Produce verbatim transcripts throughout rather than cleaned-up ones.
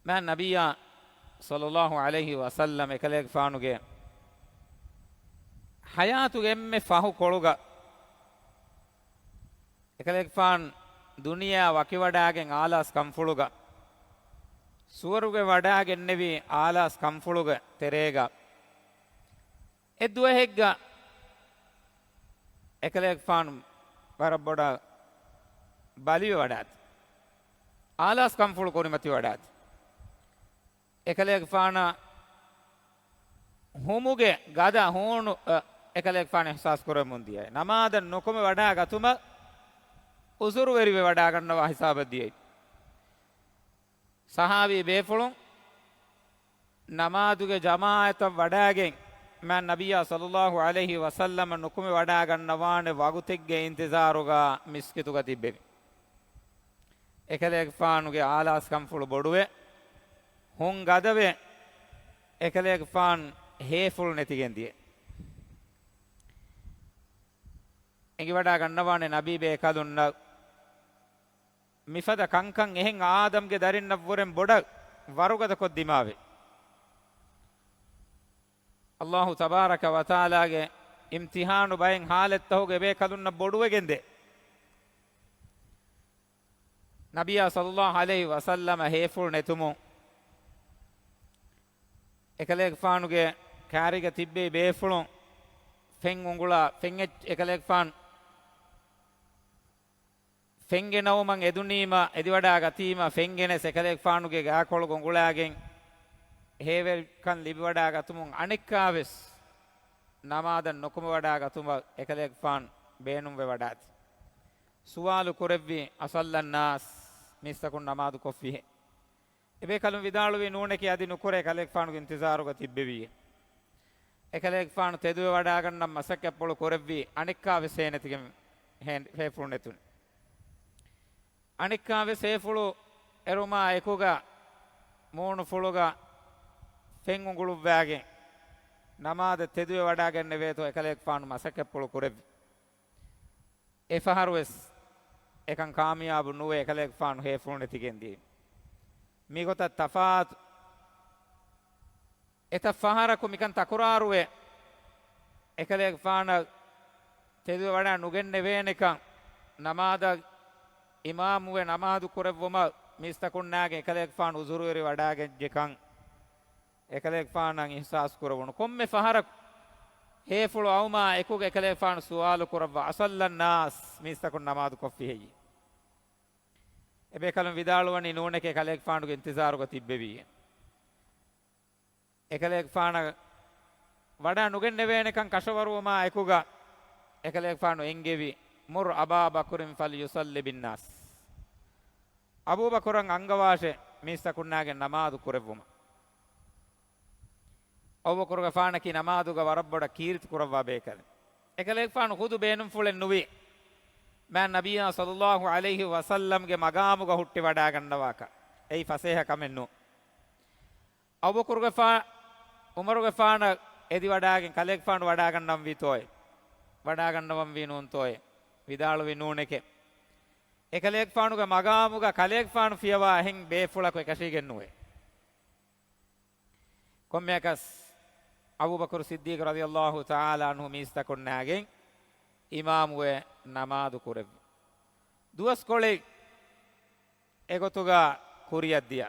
މާތް ނަބިއްޔާ ޞައްލައްލާހު ޢަލައިހި ވަސައްލަމް އެކަލޭގެފާނުގެ ޙަޔާތުގެ އެންމެ ފަހު ކޮޅުގަ، އެކަލޭގެފާނު ދުނިޔެއާ ވަކިވަޑާގެން އާލާސް ކަންފުޅުގަ، ސުވަރުގެ ވަޑާގެންނެވި އާލާސް ކަންފުޅުގެ ތެރޭގަ، އެ ދުވަހެއްގަ އެކަލޭގެފާނު ވަރަށް ބޮޑަށް ބަލިވެ ވަޑާތި. އާލާސް ކަންފުޅު ކުރިމަތި ވަޑާތި. އެކަލޭގެފާނަށް ހުމުގެ ގަދަ ހޫނު، އަ، އެކަލޭގެފާނު އިޙްސާސް ކުރަމުން ދިޔައި. ނަމާދަށް ނުކުމެ ވަޑާ ގަތުމަށް އުޒުރުވެރިވެ ވަޑާގަންނަވާ ހިސާބަށް ދިޔައި. ޞަޙާބީ ބޭފުޅުން ނަމާދުގެ ޖަމާޢަތަށް ވަޑާގެން، މާތް ނަބިއްޔާ ޞައްލައްލާހު ޢަލައިހި ވަސައްލަމަ ނުކުމެ ވަޑާގަންނަވާނެ ވަގުތެއްގެ އިންތިޒާރުގަ މިސްކިތުގަ ތިއްބެވި. އެކަލޭގެފާނުގެ އާލާސް ކަންފުޅު ބޮޑުވެ، ހުން ގަދަވެ، އެކަލޭގެފާނު ހޭފުޅު ނެތިގެން ދިޔަ. އެނގިވަޑާ ގަންނަވާނެ ނަބީ ބޭކަލުންނަށް މިފަދަ ކަންކަން އެހެން އާދަމްގެ ދަރިންނަށްވުރެން ބޮޑަށް ވަރުގަދަކޮށްދިމާވެ. އައްލާހު ތަބާރަކަ ވަތަޢާލާގެ އިމްތިޙާނު ބައެއް ޙާލަތްތަކުގެ ބޭކަލުންނަށް ބޮޑުވެގެންދޭ. ނަބިއްޔާ ޞައްލައްލާހު ޢަލައިހި ވަސައްލަމަ ހޭފުޅު ނެތުމުން، އެކަލޭގެފާނުގެ ކާރީގަ ތިއްބެވި ބޭފުޅުން ފެން އުނގުޅާ، ފެން އެއްޗެއް އެކަލޭގެފާނު ފެން ގެނައުމަށް އެދުނީމަ، އެދިވަޑާ ގަތީމަ، ފެން ގެނެސް އެކަލޭގެފާނުގެ ގާކޮޅުގަ އުނގުޅާގެން ހޭވެރިކަން ލިބިވަޑާ ގަތުމުން އަނެއްކާވެސް ނަމާދަށް ނުކުމެވަޑާ ގަތުމަށް އެކަލޭގެފާނު ބޭނުންވެ ވަޑާތި. ސުވާލު ކުރެއްވި، "އަޞައްލައްނާސް، މީސްތަކުން ނަމާދު ކޮށްފިހޭ؟" އެބޭކަލުން ވިދާޅުވީ، "ނޫނެކޭ، އަދި ނުކުރޭ، ކަލޭގެފާނުގެ އިންތިޒާރުގަ ތިއްބެވީ." އެކަލޭގެފާނު ތެދުވެ ވަޑާގަންނަން މަސައްކަތްޕުޅު ކުރެއްވީ، އަނެއްކާވެސް ހޭނެތިގެން ހޭ-، ހޭފުޅު ނެތުން. އަނެއްކާވެސް ހޭފުޅު އެރުމާ އެކުގަ މޫނުފުޅުގަ ފެން އުނގުޅުއްވާގެން ނަމާދަށް ތެދުވެ ވަޑާގެންނެވޭތޯ އެކަލޭގެފާނު މަސައްކަތްޕުޅު ކުރެއްވި. އެފަހަރުވެސް އެކަން ކާމިޔާބު ނުވެ، އެކަލޭގެފާނު ހޭފުޅު ނެތިގެން ދިޔައީ. މިގޮތަށް ތަފާތު އެތައް ފަހަރަކު މިކަން ތަކުރާރުވެ، އެކަލޭގެފާނަށް ތެދުވެ ވަޑާ ނުގެންނެވޭނެކަން، ނަމާދަށް އިމާމުވެ ނަމާދު ކުރެއްވުމަށް މީސްތަކުންނާގެން އެކަލޭގެފާނު އުޒުރުވެރި ވަޑާގައްޖެކަން، އެކަލޭގެފާނަށް އިޙްސާސް ކުރެވުނު. ކޮންމެ ފަހަރަކު ހޭފުޅު އައުމާ އެކުގަ އެކަލޭގެފާނު ސުވާލު ކުރައްވާ، "އަޞައްލައްނާސް، މީސްތަކުން ނަމާދު ކޮށްފިހެއްޔޭ؟" އެބޭކަލުން ވިދާޅުވަނީ، "ނޫނެކޭ، ކަލޭގެފާނުގެ އިންތިޒާރުގަ ތިއްބެވީ." އެކަލޭގެފާނަށް ވަޑާ ނުގެންނެވޭނެކަން ކަށަވަރުވުމާ އެކުގަ އެކަލޭގެފާނު އެންގެވި، "مُرْ أَبَا بَكْرٍ فَلْيُصَلِّ بِالنَّاسِ." އަބޫބަކުރަށް އަންގަވާށޭ، މީސްތަކުންނާގެން ނަމާދު ކުރެއްވުމަށް. އަބޫބަކުރުގެފާނަކީ ނަމާދުގަ ވަރަށް ބޮޑަށް ކީރިތި ކުރައްވާ ބޭކަލެއް. އެކަލޭގެފާނު ޚުދު ބޭނުންފުޅެއް ނުވި، މާތް ނަބިއްޔާ ޞައްލައްލާހު ޢަލައިހި ވަސައްލަމްގެ މަގާމުގަ ހުއްޓިވަޑާގަންނަވާކަށް. އެއީ ފަސޭހަ ކަމެއް ނޫން. އަބޫބަކުރުގެފާ، ޢުމަރުގެފާނަށް އެދިވަޑާގެން ކަލޭގެފާނު ވަޑާގަންނަންވީތޯއޭ؟ ވަޑާގަންނަވަންވީ ނޫންތޯއޭ؟ ވިދާޅުވީ، ނޫނެކޭ. އެކަލޭގެފާނުގެ މަގާމުގަ ކަލޭގެފާނު ފިޔަވާ އެހެން ބޭފުޅަކު އެކަށީގެންނުވޭ. ކޮންމެއަކަސް އަބޫބަކުރު ޞިއްދީޤު ރަޟިޔައްލާހު ތަޢާލާ ޢަންހު މީސްތަކުންނާގެން އިމާމުވެ ނަމާދު ކުރެއްވި. ދުވަސްކޮޅެއް އެގޮތުގަ ކުރިއަށްދިޔަ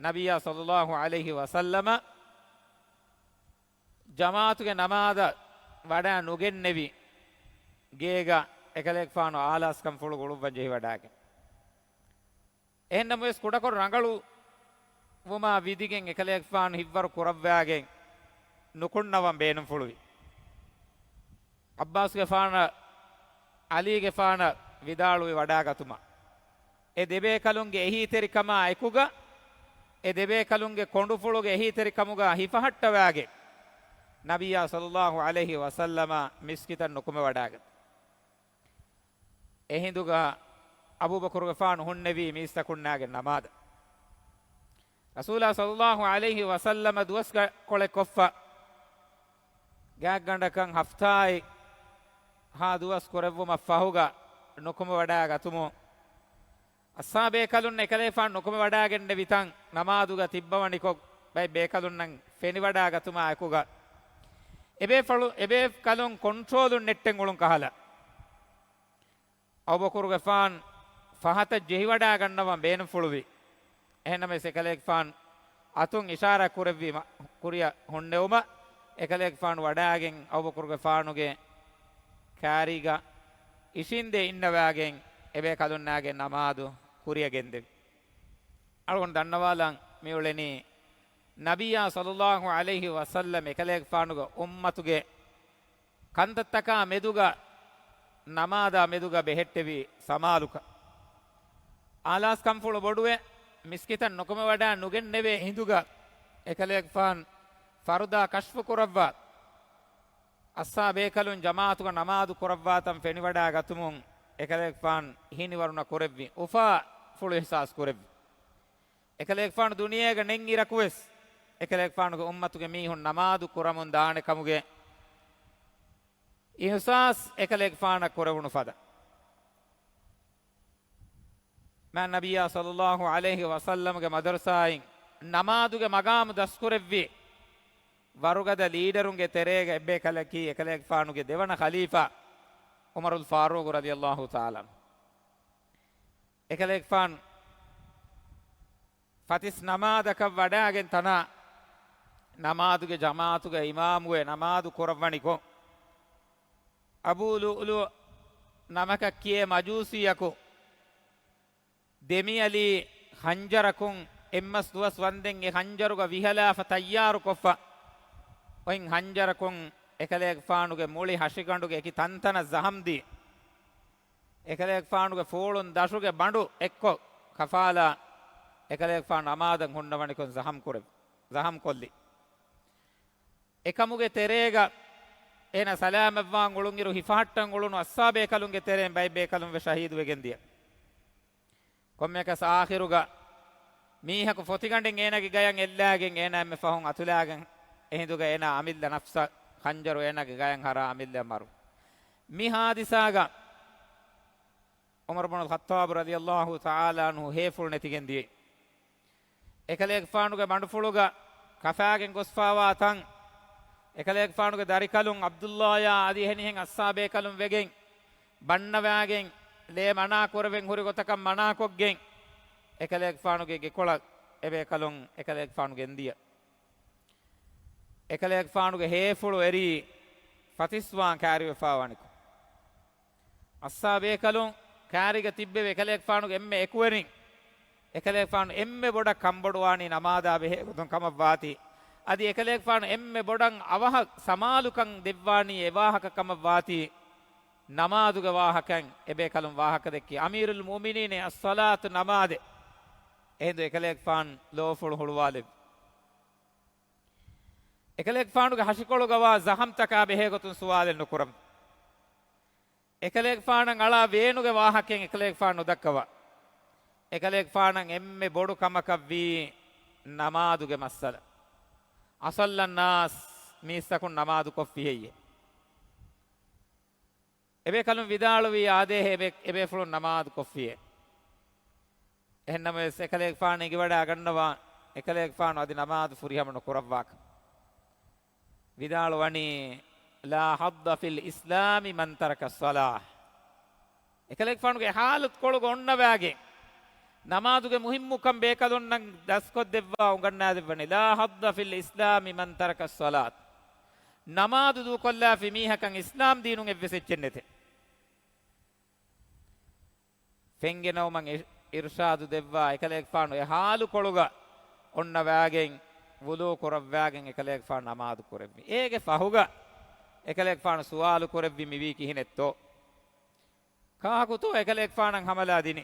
ނަބިއްޔާ ޞައްލައްލާހު ޢަލައިހި ވަސައްލަމަ ޖަމާޢަތުގެ ނަމާދަށް ވަޑާ ނުގެންނެވި ގޭގަ އެކަލޭގެފާނު އާލާސްކަންފުޅު ގުޅުއްވަން ޖެހިވަޑާގެން. އެހެންނަމަވެސް، ކުޑަކޮށް ރަނގަޅު ވުމާ ވިދިގެން އެކަލޭގެފާނު ހިތްވަރު ކުރައްވާގެން ނުކުންނަވަން ބޭނުންފުޅުވި. ޢައްބާސްގެފާނަށް، ޢަލީގެފާނަށް ވިދާޅުވި ވަޑާގަތުމަށް، އެ ދެބޭކަލުންގެ އެހީތެރިކަމާ އެކުގަ، އެ ދެބޭކަލުންގެ ކޮނޑުފުޅުގެ އެހީތެރިކަމުގަ ހިފަހައްޓަވާގެން، ނަބިއްޔާ ޞައްލައްލާހު ޢަލައިހި ވަސައްލަމަ މިސްކިތަށް ނުކުމެވަޑާގަތީ. އެހިނދުގަ އަބޫބަކުރުގެފާނު ހުންނެވީ މީސްތަކުންނާގެ ނަމާދަށް. ރަސޫލާ ޞައްލައްލާހު ޢަލައިހި ވަސައްލަމަ ދުވަސްކޮޅެއް ކޮށްފަ، ގާތްގަނޑަކަށް ހަފްތާއެއްހާ ދުވަސް ކުރެއްވުމަށް ފަހުގަ ނުކުމެވަޑާ ގަތުމުން، އައްސާބޭކަލުން އެކަލޭގެފާނު ނުކުމެވަޑާގެންނެވިތަން ނަމާދުގަ ތިއްބަވަނިކޮށް، ބައެއް ބޭކަލުންނަށް ފެނިވަޑާގަތުމާ އެކުގަ، އެބޭފަޅު-، އެބޭކަލުން ކޮންޓްރޯލުން ނެއްޓެން އުޅުން ކަހަލަ، އަބޫބަކުރުގެފާން ފަހަތަށް ޖެހިވަޑާގަންނަވަން ބޭނުންފުޅުވި. އެހެންނަމަވެސް އެކަލޭގެފާން އަތުން އިޝާރާތް ކުރެއްވީމަ، ކުރިއަށް ހުންނެވުމަށް އެކަލޭގެފާނު ވަޑާގެން އަބޫބަކުރުގެފާނުގެ ކާރީގަ އިށީނދެ އިންނަވާގެން އެބޭކަލުންނާގެ ނަމާދު ކުރިއަށް ގެންދެވި. އަޅުގަނޑު ދަންނަވާލަން މިއުޅެނީ ނަބިއްޔާ ޞައްލައްލާހު ޢަލައިހި ވަސައްލަމް އެކަލޭގެފާނުގެ އުއްމަތުގެ ކަންތައްތަކާ މެދުގަ ނަމާދާ މެދުގަ ބެހެއްޓެވި ސަމާލުކަން. އާލާސްކަންފުޅު ބޮޑުވެ، މިސްކިތަށް ނުކުމެވަޑާ ނުގެންނެވޭ ހިނދުގަ އެކަލޭގެފާން ފަރުދާ ކަޝްފު ކުރައްވާ، އައްސާބޭކަލުން ޖަމާޢަތުގަ ނަމާދު ކުރައްވާތަން ފެނިވަޑާ ގަތުމުން އެކަލޭގެފާން ހިނިވަރުނަ ކުރެއްވި އުފާ ފުޅު އިޙްސާސް ކުރެއްވި. އެކަލޭގެފާނު ދުނިޔޭގަ ނެތް އިރަކުވެސް އެކަލޭގެފާނުގެ އުއްމަތުގެ މީހުން ނަމާދު ކުރަމުން ދާނެ ކަމުގެ އިޙްސާސް އެކަލޭގެފާނަށް ކުރެވުނު ފަދަ. މާތް ނަބިއްޔާ ޞައްލައްލާހު ޢަލައިހި ވަސައްލަމްގެ މަދަރުސާއިން ނަމާދުގެ މަގާމު ދަސްކުރެއްވި ވަރުގަދަ ލީޑަރުންގެ ތެރޭގަ އެއްބޭކަލަކީ އެކަލޭގެފާނުގެ ދެވަނަ ޚަލީފާ ޢުމަރުލް ފާރޫޤު ރަޟިޔައްލާހު ތަޢާލާ ޢަންހު. އެކަލޭގެފާނު ފަތިސް ނަމާދަކަށް ވަޑާގެން ތަނާ ނަމާދުގެ ޖަމާޢަތުގެ އިމާމުވެ ނަމާދު ކުރައްވަނިކޮށް، އަބޫ ލުއުލުއު ނަމަކަށް ކިޔޭ މަޖޫސީއަކު ދެމިއަލީ ޚަންޖަރަކުން އެއްމަސް ދުވަސް ވަންދެން އެ ޚަންޖަރުގަ ވިހަލާފަ ތައްޔާރުކޮށްފަ އޮތް ޚަންޖަރަކުން އެކަލޭގެފާނުގެ މުޅި ހަށިގަނޑުގެ އެކި ތަންތަނަށް ޒަހަމްދީ، އެކަލޭގެފާނުގެ ފޫޅުން ދަށުގެ ބަނޑު އެއްކޮށް ކަފާލާ، އެކަލޭގެފާނު ނަމާދަށް ހުންނަވަނިކޮށް ޒަހަމް ކުރެ-، ޒަހަމް ކޮށްލި. އެކަމުގެ ތެރޭގަ އޭނަ ސަލާމަތްވާން އުޅުންއިރު ހިފަހައްޓަން އުޅުނު އައްސާބޭކަލުންގެ ތެރެއިން ބައެއް ބޭކަލުން ވެ ޝަހީދުވެގެން ދިޔަ. ކޮންމެއަކަސް އާޚިރުގަ މީހަކު ފޮތިގަނޑެއް އޭނަގެ ގަޔަށް އެއްލާގެން އޭނަ އެންމެ ފަހުން އަތުލާގެން އެހިނދުގަ އޭނާ އަމިއްލަ ނަފްސަށް ޚަންޖަރު އޭނާގެ ގަޔަށް ހަރާ އަމިއްލަ މަރު. މި ހާދިސާގަ ޢުމަރު ބުނުލް ޚައްޠާބު ރަޟިޔައްލާހު ތަޢާލާ ޢަންހު ހޭފުޅު ނެތިގެން ދިޔައީ. އެކަލޭގެފާނުގެ ބަނޑުފުޅުގަ ކަފާގެން ގޮސްފާވާ ތަން، އެކަލޭގެފާނުގެ ދަރިކަލުން ޢަބްދުﷲ އާ އަދި އެހެނިހެން އައްސާބޭކަލުން ވެގެން، ބަންނަވާގެން، ލޭ މަނާ ކުރެވެން ހުރި ގޮތަކަށް މަނާކޮށްގެން، އެކަލޭގެފާނުގެ ގެކޮޅަށް އެބޭކަލުން އެކަލޭގެފާނު ގެންދިޔަ. އެކަލޭގެފާނުގެ ހޭފުޅު އެރީ ފަތިސްވާން ކާރިވެފާ ވަނިކޮށް، އައްސާބޭކަލުން ކާރީގަ ތިއްބެވި އެކަލޭގެފާނުގެ އެންމެ އެކުވެރިން، އެކަލޭގެފާނު އެންމެ ބޮޑަށް ކަންބޮޑުވާނީ ނަމާދާ ބެހޭ ގޮތުން ކަމަށްވާތީ، އަދި އެކަލޭގެފާނު އެންމެ ބޮޑަށް އަވަހަށް ސަމާލުކަން ދެއްވާނީ އެ ވާހަކަ ކަމަށްވާތީ، ނަމާދުގެ ވާހަކައިން އެބޭކަލުން ވާހަކަ ދެއްކި، އަމީރުލް މުއުމިނީން އައްޞަލާތު ނަމާދެއް. އެހިނދު އެކަލޭގެފާނު ލޯފުޅު ހުޅުވާލެއްވި. އެކަލޭގެފާނުގެ ހަށިކޮޅުގަވާ ޒަހަމްތަކާ ބެހޭގޮތުން ސުވާލެއް ނުކުރަމު. އެކަލޭގެފާނަށް އަޅާ ވޭނުގެ ވާހަކައެއް އެކަލޭގެފާނު ނުދައްކަވާ. އެކަލޭގެފާނަށް އެންމެ ބޮޑު ކަމަކަށްވީ ނަމާދުގެ މައްސަލަ. އަޞައްލައްނާސް، މީސްތަކުން ނަމާދު ކޮށްފި ހެއްޔޭ؟ އެބޭކަލުން ވިދާޅުވީ އާދޭހޭ އެބޭ-، އެބޭފުޅުން ނަމާދު ކޮށްފިއޭ. އެހެންނަމަވެސް އެކަލޭގެފާނު އެނގިވަޑާ ގަންނަވާ، އެކަލޭގެފާނު އަދި ނަމާދު ފުރިހަމަ ނުކުރައްވާކަށް. ވިދާޅުވަނީ، "لا حظ في الإسلام من ترك الصلاة." އެކަލޭގެފާނުގެ ހާލަތު ކޮޅުގަ އޮންނަވާގެން، ނަމާދުގެ މުހިއްމުކަން ބޭކަލުންނަށް ދަސްކޮށްދެއްވާ އުނގަންނާދެއްވަނީ، "لا حظ في الإسلام من ترك الصلاة." ނަމާދު ދޫކޮށްލާފި މީހަކަށް އިސްލާމް ދީނުން އެއްވެސް އެއްޗެއް ނެތޭ. ފެންގެނައުމަށް އި-، އިރުޝާދު ދެއްވާ އެކަލޭގެފާނު އެ ހާލު ކޮޅުގަ އޮންނަވާގެން ވުޟޫ ކުރައްވާގެން އެކަލޭގެފާނު ނަމާދު ކުރެއްވި. އޭގެ ފަހުގަ އެކަލޭގެފާނު ސުވާލު ކުރެއްވި މިވީ ކިހިނެއްތޯ؟ ކާކުތޯ އެކަލޭގެފާނަށް ހަމަލާ ދިނީ؟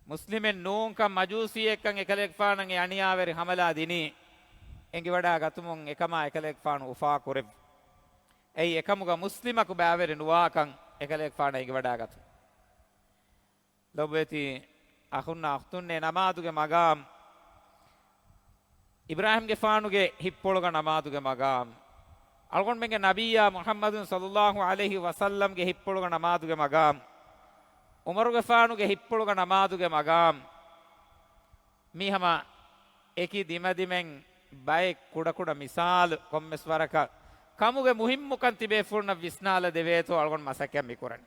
މުސްލިމެއް ނޫންކަން، މަޖޫސީއެއްކަން އެކަލޭގެފާނަށް އެ އަނިޔާވެރި ހަމަލާ ދިނީ. އެނގިވަޑާ ގަތުމުން އެކަމާ އެކަލޭގެފާނު އުފާ ކުރެއްވި. އެއީ އެކަމުގަ މުސްލިމަކު ބައިވެރި ނުވާކަން އެކަލޭގެފާނަށް އެނގިވަޑާ ގަތުން. ލޮބުވެތި އަޚުންނާ އުޚްތުންނޭ، ނަމާދުގެ މަގާމް އިބްރާހީމްގެފާނުގެ ހިއްޕުޅުގަ ނަމާދުގެ މަގާމް، އަޅުގަނޑުމެންގެ ނަބިއްޔާ މުޙައްމަދު ޞައްލައްލާހު ޢަލައިހި ވަސައްލަމްގެ ހިއްޕުޅުގަ ނަމާދުގެ މަގާމް، ޢުމަރުގެފާނުގެ ހިތްޕުޅުގަ ނަމާދުގެ މަގާމް މީ ހަމަ އެކި ދިމަދިމެން ބައެއް ކުޑަކުޑަ މިސާލު ކޮންމެސް ވަރަކަށް ކަމުގެ މުހިއްމުކަން ތިބޭފުޅުންނަށް ވިސްނާލަ ދެވޭތޯ އަޅުގަނޑު މަސައްކަތް މިކުރަނީ.